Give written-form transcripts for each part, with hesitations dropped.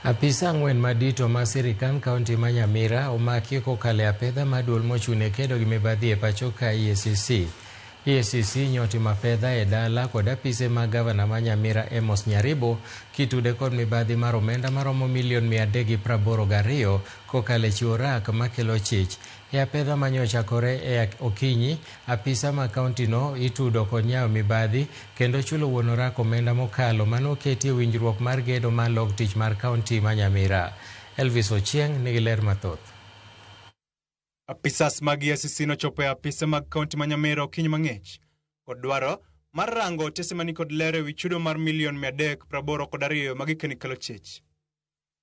Apisa 4 madito ma sirikand kaunti ma Nyamira omaki kokalo e apedha mar duol mochung' ne kedo gi mibadhi e pacho ka EACC. EACC nyotimo apedha e dala kod apise mag gavana ma Nyamira Amos Nyaribo kitude kod mibadhi mar omenda maromo milion 382 kokalo e chiwo rak makelo chich. E apedha manyochakore e okinyi, apisa ma kaunti no itudo kod nyayo mibadhi kendo chulo wuon orak omenda mokalo manoketi e winjruok mar gedo mar log tich mar kaunti ma Nyamira. Elvis Ochieng nigi ler mathoth. Apisas mag EACC nochopo e apise mag kaunti ma Nyamira okinyi mang'ich kod dwaro mar rango otese mani kod ler ewi chudo mar milion 382 magikeni kelo chich.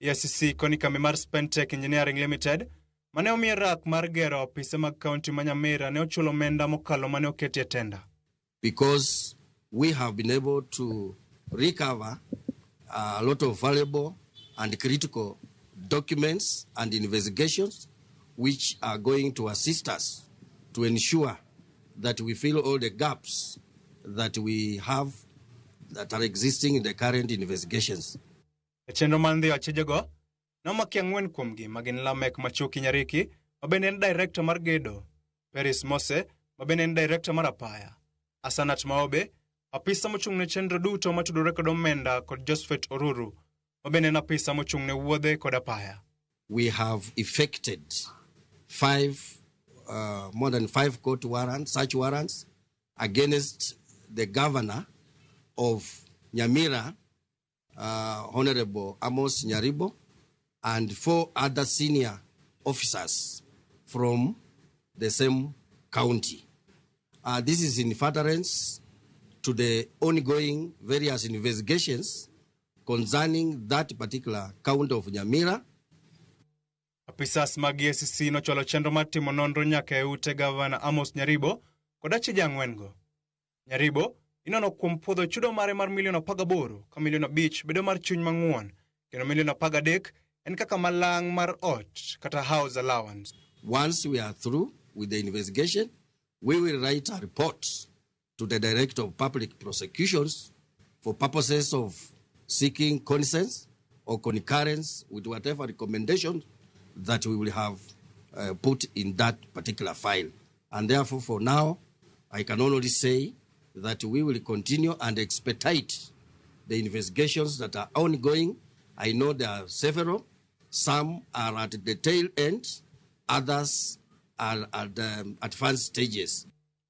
EACC koni kambi mar Spentech Engineering Limited mane omiye rak mar gero apise mag kaunti ma Nyamira ne ochulo omenda mokalo mane oketi e tenda. Because we have been able to recover a lot of valuable and critical documents and investigations which are going to assist us to ensure that we fill all the gaps that we have that are existing in the current investigations. E chenro mar ndhiyo achijego, nomaki 4 kuomgi ma gin Lamek Machuki Nyariki, ma bende en director mar gedo, Peris Mose, ma bende en director mar apaya, Asanat Maobe, apisa mochung' ne chenro duto matudore kod omenda kod Josephat Oruru, ma bende en apisa mochung' ne wuodhe kod apaya. We have effected more than five court warrants, search warrants against the governor of Nyamira, Honorable Amos Nyaribo, and four other senior officers from the same county. This is in furtherance to the ongoing various investigations concerning that particular county of Nyamira. Apisas mag EACC nochwalo chenro mar timo nonro nyaka e ute gavana Amos Nyaribo kod achije 4 go. Nyaribo inono kuom puodho chudo mare mar milion 18 ka milion 5 bedo mar chuny mang'won kendo milion 13 en kaka malang' mar ot kata house allowance. Once we are through with the investigation, we will write a report to the Director of Public Prosecutions for purposes of seeking consent or concurrence with whatever recommendation that we will have put in that particular file. And therefore, for now, I can only say that we will continue and expedite the investigations that are ongoing. I know there are several. Some are at the tail end, others are at the advanced stages.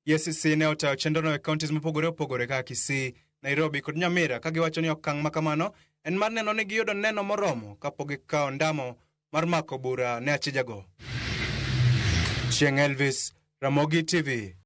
EACC ne otayo chenrono e counties mopogore opogore kaka Kisii, Nairobi kod Nyamira ka giwacho ni okang' ma kamano en mar neno ni giyudo neno moromo kapok gikawo ndamo mar mako bura ne achijago. Chieng' Elvis, Ramogi TV.